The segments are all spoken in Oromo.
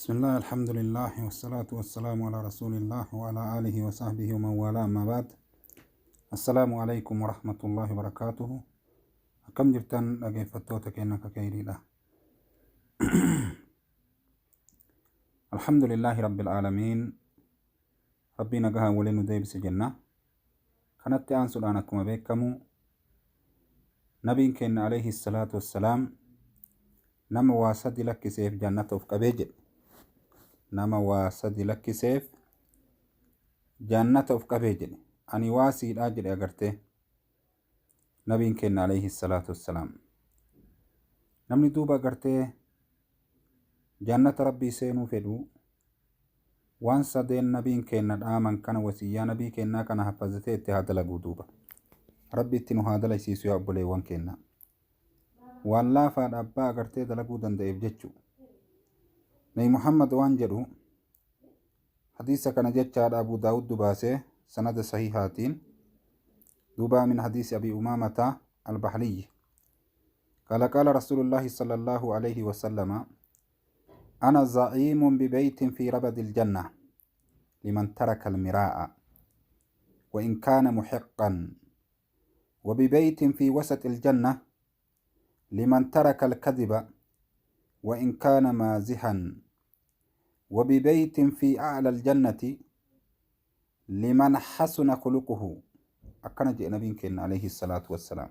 بسم الله الحمد لله والصلاة والسلام على رسول الله وعلى آله وصحبه ومن والاه أما بعد السلام عليكم ورحمة الله وبركاته. Akkam jirtan dhaggeeffattoota keenya kakkeeyriidha? الحمد لله رب العالمين. Rabbii nagahaan waliin nu deebise jenna. Kanatti aansuudhaan, akkuma beekamu, nabiin keenya عليه الصلاة والسلام nama waa sadi lakkiseef jannata of qabee jedhe. Nama waa sadi lakkiseef jannata of qabee jedhe. Ani waasiidhaa jedhe agartee nabiin keenya عليه الصلاة والسلام. Namni duuba agartee jannata rabbii seenuu fedhu waan sadeen nabiin keenya dhaaman kana, wasiyyaa nabii kennaa kana haffazatee itti haa dalaguu duuba. Rabbi itti nu haa dalaysiisu. Yaa obboleewwan keenya, waan laafaadha abbaa agartee dalaguu danda'eef jechuu. Nabi Muhammad waan jedhu hadiisa kana jechaadha Abu Daawud baasee sanada sahihaatiin duuba من حديث أبي أمامة الباهلي قال قال رسول الله صلى الله عليه وسلم: أنا زعيم ببيت في ربد الجنة لمن ترك المراء وإن كان محقا، وببيت في وسط الجنة لمن ترك الكذب وإن كان مازحا، وببيت في أعلى الجنة لمن حسن خلقه. Akkana jedhe nabiin keenya عليه الصلاة والسلام.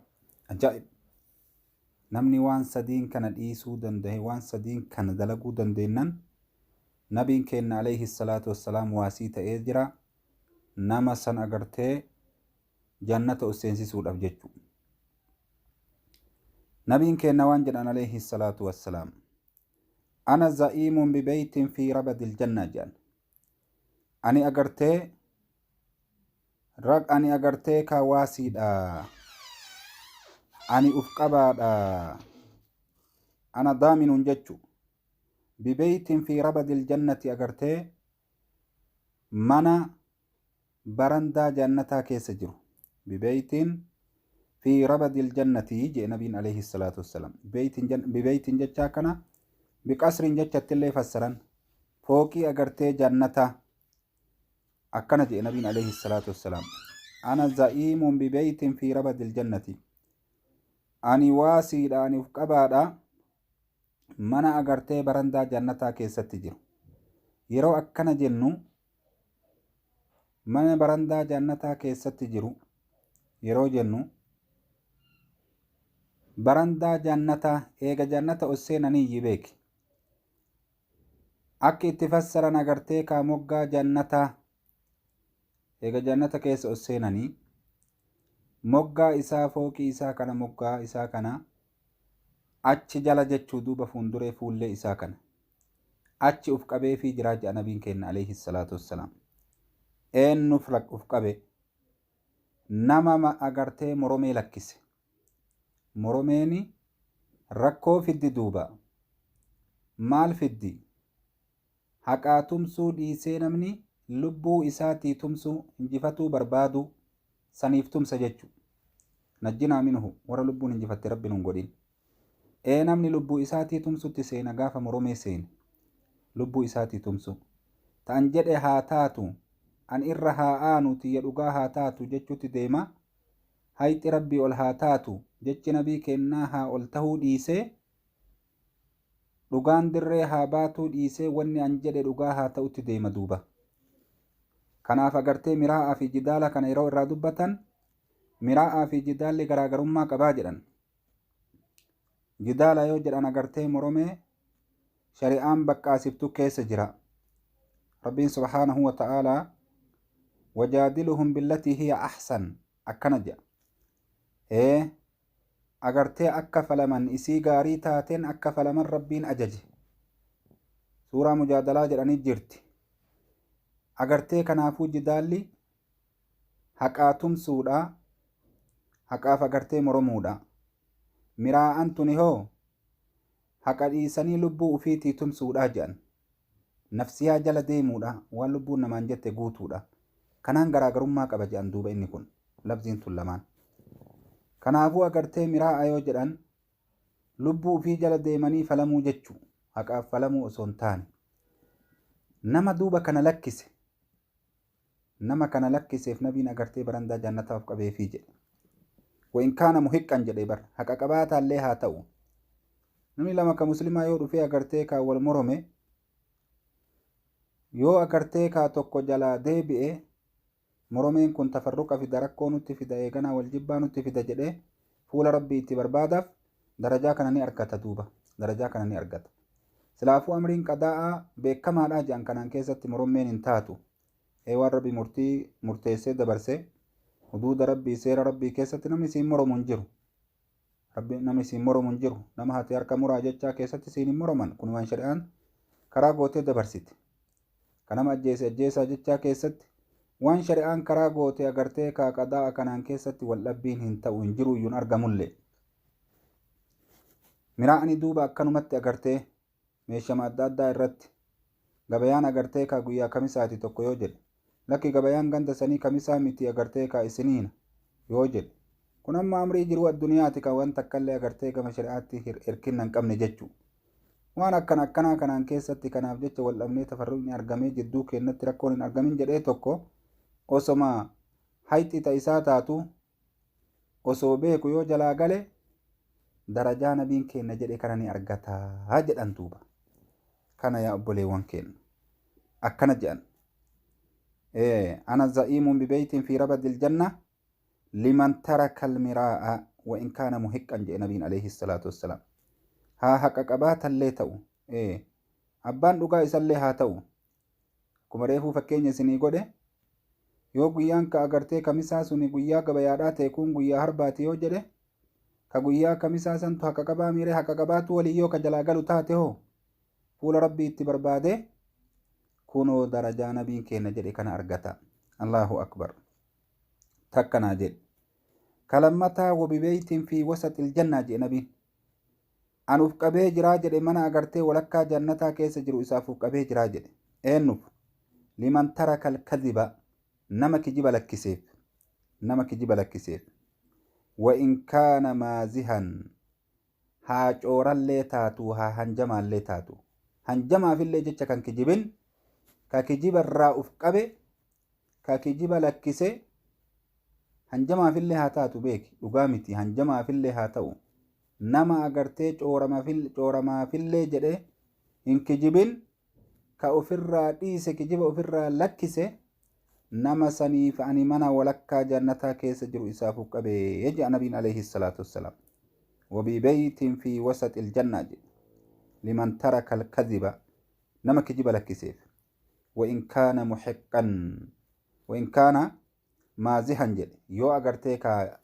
Ajaa'ib! Namni waan sadiin kana dhiisuu danda'e, waan sadiin kana dalaguu dandeennan, nabiin keenya عليه الصلاة والسلام waasii ta'ee jira nama san agartee jannata ol seensisuudhaaf jechu. Nabiin keenya waan jedhan عليه الصلاة والسلام: أنا زعيم ببيت في ربد الجنة jedhan. Ani agartee rag ani agartee ka waasiidha, ani uf qabaadha. أنا ضامن jechu ببيت في ربد الجنة, agartee mana barandaa jannataa keessa jiru. ببيت في ربد الجنة jee nabiin عليه الصلاة والسلام. ببيت jechaa kana بقصر jechattillee fassaran, fooqii agartee jannataa. Akkana jee nabiin عليه الصلاة والسلام: أنا زعيم ببيت في ربد الجنة. Ani waasiidha, ani uf qabaadha mana agartee barandaa jannataa keessatti jiru. Yeroo akkana jennu, mana barandaa jannataa keessatti jiru yeroo jennu, barandaa jannataa eega jannata ol seenanii beeki. Akka itti fassaran agartee kaa moggaa jannataa, eega jannata keessa ol seenanii, moggaa isaa, fooqii isaa kana, moggaa isaa kana achi jala jechuu duuba, fuulduree fuullee isaa kana achi uf qabee fi jiraa jedha nabiin keenya عليه الصلاة والسلام. Eenyuuf uf qabe? Nama agartee moromee lakkise. Moromeeni rakkoo fiddi duuba. Maal fiddi? Haqaa tumsuu dhiisee namni lubbuu isaatii tumsuu, injifatuu barbaadu, saniif tumsa jechu. نجنا منه. Warra lubbuun injifatte rabbi nun godhin. Ee, namni lubbuu isaatii tumsutti seena gaafa moromee seene. Lubbuu isaatii tumsu ta'an jedhe haa taatu, an irra haa aanu, tiyya dhugaa haa taatu jechuutti deema. Hayxi rabbii ol haa taatu, jechi nabii kennaa haa ol tahuu dhiisee, dhugaan dirree haa baatuu dhiisee, wanni an jedhe dhugaa haa ta'utti deema duuba. Kanaaf agartee miraa'aa fi jidaala kana yeroo irraa dubbatan, miraa'aa fi jidaalli garaagarummaa qabaa jedhan. Jidaala yoo jedhan agartee moromee shari'aan baqqaasiftu keessa jira. Rabbiin سبحانه وتعالى وجادلهم بالتي هي أحسن akkana jedha. Ee, agartee akka falaman, isii gaarii taateen akka falaman rabbiin ajaje. Suuraa mujaadalaa jedhanii jirti agartee. Kanaafuu jidaalli haqaa tumsuudha, haqaaf agartee moromuudha. Miraa'an tuni hoo haqa dhiisanii lubbuu ufiitii tumsuudha jedhan, nafsiyaa jala deemuudha, waan lubbuun namaan jette guutuudha. Kanaan garaagarummaa qaba jedhan duuba inni kun, labziin tun lamaan. Kanaafuu agartee miraa'a yoo jedhan lubbuu ufii jala deemanii falamuu jechuu, haqaaf falamuu osoo hin taane. Nama duuba kana lakkise, nama kana lakkiseef nabiin agartee barandaa jannataa of qabeefii jedhe. Wa in kaana muhiqqan jedhe bar, haqa qabaataallee haa ta'u. Namni lama ka muslimaa yoo dhufee agartee kaa wal morome, yoo agartee kaa tokko jalaa deebi'e, moromeen kun tafarruqa fida, rakkoo nutti fida, eeganaa wal jibbaa nutti fida jedhee fuula rabbii itti barbaadaaf, darajaa kana ni argata duuba, darajaa kana ni argata. Silaafuu amriin qadaa'aa beekamaadhaa jedhan, kanaan keessatti morommeen hin taatu. Ee, waan rabbi murtii murteessee dabarse, huduuda rabbii, seera rabbii keessatti namni siin moromu hin jiru. Rabbi namni siin moromu hin jiru. Nama hati harka muraa jechaa keessatti siin hin moroman. Kun waan shari'aan karaa gootee dabarsite. Ka nama ajjeese ajjeesaa jechaa keessatti waan shari'aan karaa goote agartee kaa qadaa'a kanaan keessatti wal dhabbiin hin ta'u, hin jiru, iyyuun argamullee. Miraa'ani duuba akkanumatti agartee meeshama adda addaa irratti gabayaan agartee kaa guyyaa kamisaati tokko yoo jedhe, lakki gabayaan ganda sanii kamisaa miti agartee kaa isiniina yoo jedhe, kun amma amrii jiruu addunyaati kan waan takkallee agartee gama shari'aatti hirkinna hin qabne jechuu. Waan akkana akkanaa kanaan keessatti kanaaf jecha wal dhabnee tafarruqni argamee jidduu keennatti rakkoon hin argamin jedhee tokko osoma hayxi ta isaa taatu osoo beeku yoo jalaa gale, darajaa nabiin keenna jedhe kana ni argataa jedhan duuba. Kana yaa obboleewwan keenna. Akkana jedhan. Ana za'iimuun bibeytiin fi rabadil janna liman taraka almiraa'a wa in kaana muhiqqan jedhe nabiin alayhi salaatu wassalaam. Haa haqa qabaatallee ta'u. Abbaan dhugaa isallee haa ta'u. Akkuma reefuu fakkeenya isinii godhe, yoo guyyaan ka agartee kamisaa suni guyyaa gabayaadhaa ta'e, kun guyyaa harbaati yoo jedhe, ka guyyaa kamisaa santu haqa qabaa miiree, haqa qabaatu walii yoo ka jalaa galu taate hoo, fuula rabbii itti barbaade kunoo darajaa nabiin keenna jedhe kana argata. Allahu akbar. Takkanaa jedhe. Kalammataa wabibeytiin fi wasaxil jannaa jedhe nabiin. An uf qabee jiraa jedhe, mana agartee walakkaa jannataa keessa jiru isaaf uf qabee jiraa jedhe. Eennuuf? Liman taraka alkadhiba, nama kijiba lakkiseef. Nama kijiba lakkiseef. Wa in kaana maazihan, haa coorallee taatu, haa hanjamaallee taatu. Hanjamaafillee jecha kan kijibin, ka kijiba irraa uf qabe, ka kijiba lakkise, hanjamaafillee haa taatu, beeki dhugaa miti, hanjamaafillee haa ta'u. Nama agartee cooramaafillee jedhe hin kijibin, ka ofirraa dhiise, kijiba ofirraa lakkise, nama saniif ani mana walakkaa jannataa keessa jiru isaaf uf qabee jedha nabiin alayhi salaatu wassalaam. Wabibeytiin fi wasaxil jannaa jedhe. Liman taraka alkadhiba, nama kijiba lakkiseef. Wa in kaana muhiqqan wa in kaana maazihan jedhe, yoo agartee ka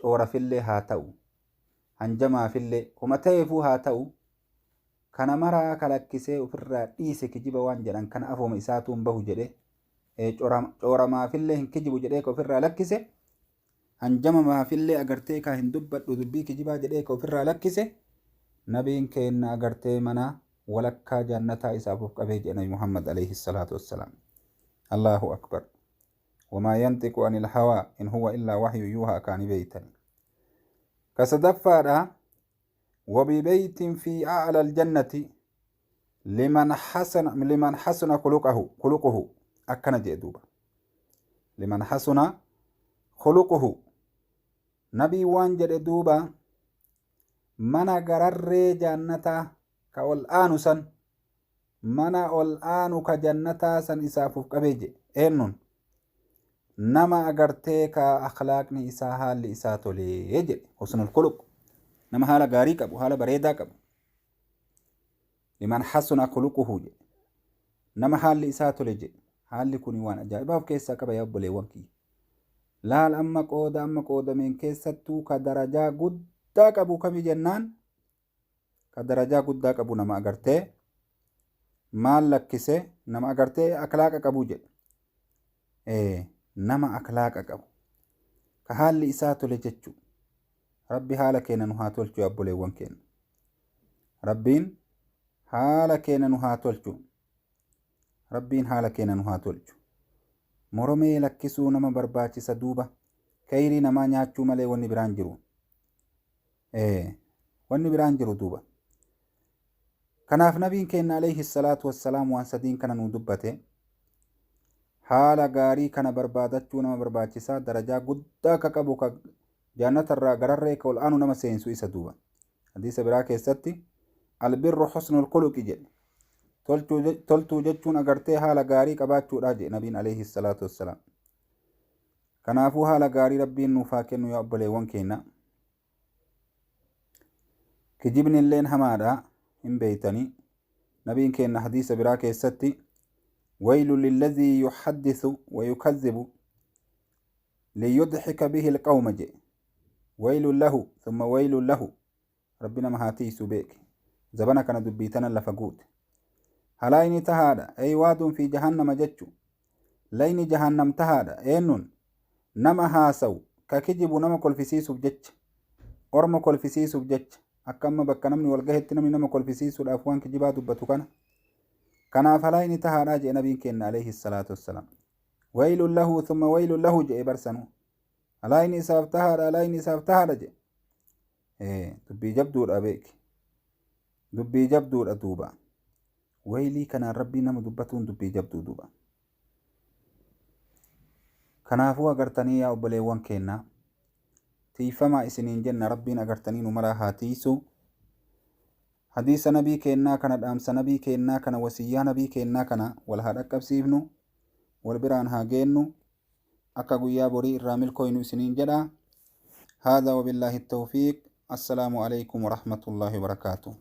coorafillee haa ta'u, hanjamaafillee, homa ta'eefuu haa ta'u, kana maraa ka lakkisee ofirraa dhiise, kijiba waan jedhan kana afooma isaatu hin bahu jedhe, cooramaafillee hin kijibu jedhee ka ofirraa lakkise, hanjamamaafillee agartee ka hin dubbadhu dubbii kijibaa jedhee ka ofirraa lakkise, nabiin keenna agartee mana walakkaa jannataa isaaf of qabee jedhe nabi Muhammad alayhi salaatu wassalaam. Allahu akbar. Wamaa yanxiqu anil hawaa in huwa illaa waxyu yuuhaa akaani beeytani. Ka sadaffaadha, wabibeytin fi a'la aljannati liman hasuna khuluquhu akkana jedhe duuba. Liman hasuna khuluquhu, nabii waan jedhe duuba, mana gararree jannataa ka ol aanu san, mana ol aanu ka jannataa san isaaf uf qabee jedhe. Eenyuun? Nama agartee ka akhlaaqni isaa, haalli isaa tolee jedhe. Husnul khuluq, nama haala gaarii qabu, haala bareedaa qabu. Liman hasuna khuluquhu jedhe, nama haalli isaa tole jedhe. Haalli kun waan ajaa'ibaa of keessaa qaba yaa obboleewwan kiyya. Laal, amma qooda amma qoodameen keessattuu ka darajaa guddaa qabu kami jennaan, ka darajaa guddaa qabu nama agartee maal lakkise, nama agartee akhlaaqa qabu jedhe. Nama akhlaaqa qabu ka haalli isaa tole jechuu. Rabbi haala keenya nu haa tolchu yaa obboleewwan keenya. Rabbiin haala keenya nu haa tolchu. Rabbiin haala keenya nu haa tolchu. Moromee lakkisuu nama barbaachisa duuba. Kayrii namaa nyaachuu malee wanni biraan jiru. Wanni biraan jiru duuba. Kanaaf nabiin keenna alayhi salaatu wassalaam waan sadiin kana nuu dubbate. Haala gaarii kana barbaadachuu nama barbaachisaa, darajaa guddaa ka qabu, ka jaannatarraa gararree ka ol aanu nama seensu isa duuba. Hadiisa biraa keessatti albirru husnul khuluqi jedhe. Toltuu jechuun agartee haala gaarii qabaachuudha jedhe nabiin alayhi salaatu wassalaam. Kanaafuu haala gaarii Rabbiin nuuf haa kennu yaa obboleewwan keenya. Kijibni illeen hamaadha hin beeytanii. Nabiin keenna hadiisa biraa keessatti waylu lilladhii yuhaddithu wa yukadhibu liyudhika bihi alqawma jedhe. Waylun lahu thumma waylun lahu. Rabbi nama haa tiisu beeki. Zabana kana dubbii tana lafa guute. Halaayni tahaadha ey waadun fi jahannama jechu. Layni jahannam tahaadha eenyuun nama haasawu ka kijibu nama kolfisiisuuf jecha, orma kolfisiisuuf jecha, akka amma bakka namni wal gahetti namni nama kolfisiisuudhaaf waan kijibaa dubbatu kana. Kanaaf halaayni tahaadha jedhe nabiin keenna alayhi salaatu wassalaam. Waylun lahu thumma waylun lahu jedhe barsanu. Halaayni isaaf tahaadha, halaayni isaaf tahaadha jedhe. Dubbii jabduudha beeki. Dubbii jabduudha duuba. Waylii kanaan Rabbii nama dubbatuun dubbii jabduu duuba. Kanaafuu agartanii yaa obboleewwan keennaa, tiiyfamaa isiniin jenna. Rabbiin agartanii nu maraa haa tiiysu. Hadiisa nabii keennaa kana, dhaamsa nabii keennaa kana, wasiyyaa nabii keennaa kana wal haa dhaqqabsiifnu, wal biraan haa geennu, akka guyyaa borii irraa milkooynu isiniin jedha. Haadha wabillaahi tawfiiq. Assalaamu alaikum warahmatullaahi wabarakaatuh.